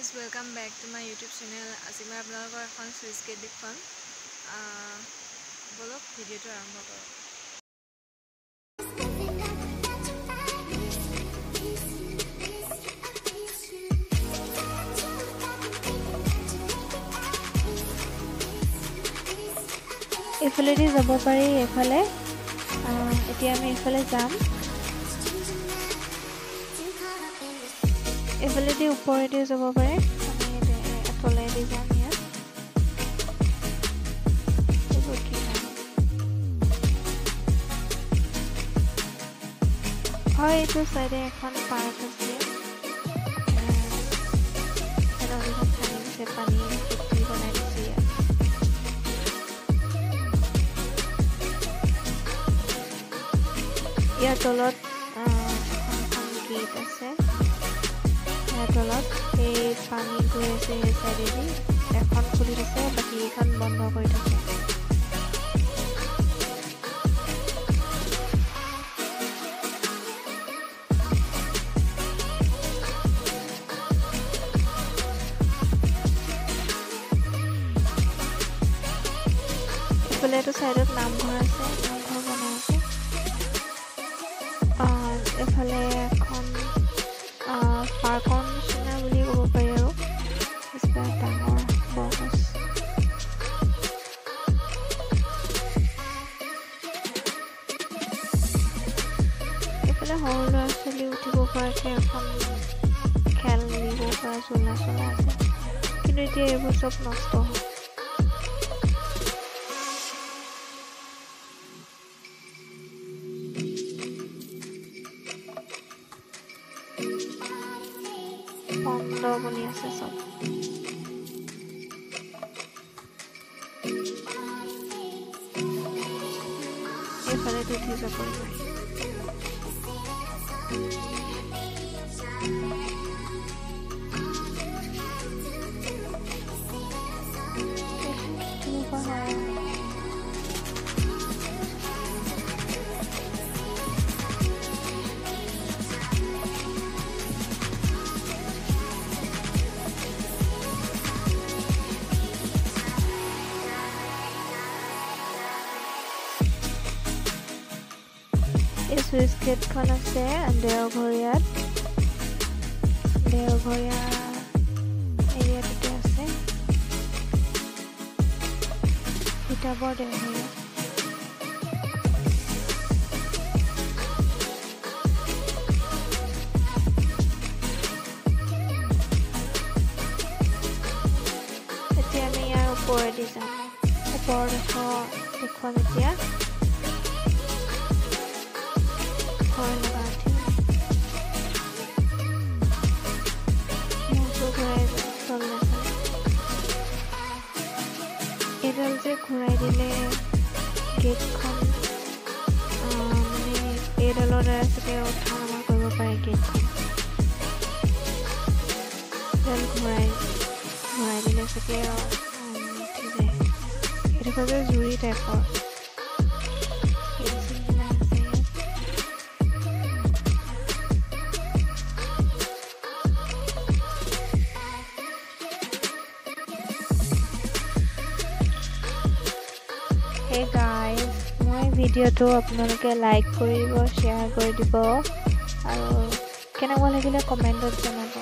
Guys, welcome back to my YouTube channel. আজি মই আপোনালোকৰ এখন চুইচ গেট দেখুৱাম। বলক ভিডিঅ'টো আৰম্ভ কৰোঁ। এইফালেদি যাব পাৰি, এইফালে। এতিয়া আমি এইফালে যাম। এইফালেদি ওপৰেদিও যাব পাৰে, আমি এফালেদি যাম। ইয়াত হয়, এইটো চাইডে এখন পাৰ্ক আছে, নদীখন খান্দি দিছে, পানী খেতি বনাই দিছে ইয়াত। ইয়াৰ তলত এখন গেট আছে। ইয়াৰ তলত এই পানী গৈ আছে, সেই চাইডেদি এখন খুলি থৈছে, বাকী কেইখন বন্ধ কৰি থৈছে। এইফালে এইটো চাইডত নামঘৰ আছে, নামঘৰ বনাই আছে। এইফালে এখন পাৰ্কৰ নিচিনা বুলি ক'ব পাৰি আৰু ডাঙৰ বৰগছ। এইফালে সৰু ল'ৰা ছোৱালী উঠিব পৰাকৈ এখন খেলিব পৰা ঝোলা চোলা আছে, কিন্তু এতিয়া এইবোৰ চব নষ্ট হ'ল। বন্ধ বনি আছে চব। এইফালে উঠি যাব নোৱাৰি। এই চুইচ গেটখন আছে দেওঘৰীয়াত, দেওঘৰীয়া এৰিয়াটোতে আছে, তিতাবৰ দেওঘৰীয়া। এতিয়া আমি ইয়াৰ ওপৰেদি যাম। ওপৰ দেখুৱাম এতিয়া। ভয় লগা উঠিব, মূৰটো ঘূৰাই যায় তললৈ চালে। এইডাল যে ঘূৰাই দিলে গেটখন, মানে এইডালৰ দ্বাৰা চাগে উঠা নমা কৰিব পাৰে গেটখন। এইডাল ঘূৰাই ঘূৰাই দিলে চাগে উঠি যায়। এইডোখৰ যে জুৰি টাইপৰ। Hey guys, মই ভিডিঅ'টো আপোনালোকে লাইক কৰিব, শ্বেয়াৰ কৰি দিব আৰু কেনেকুৱা লাগিলে কমেণ্টত জনাব।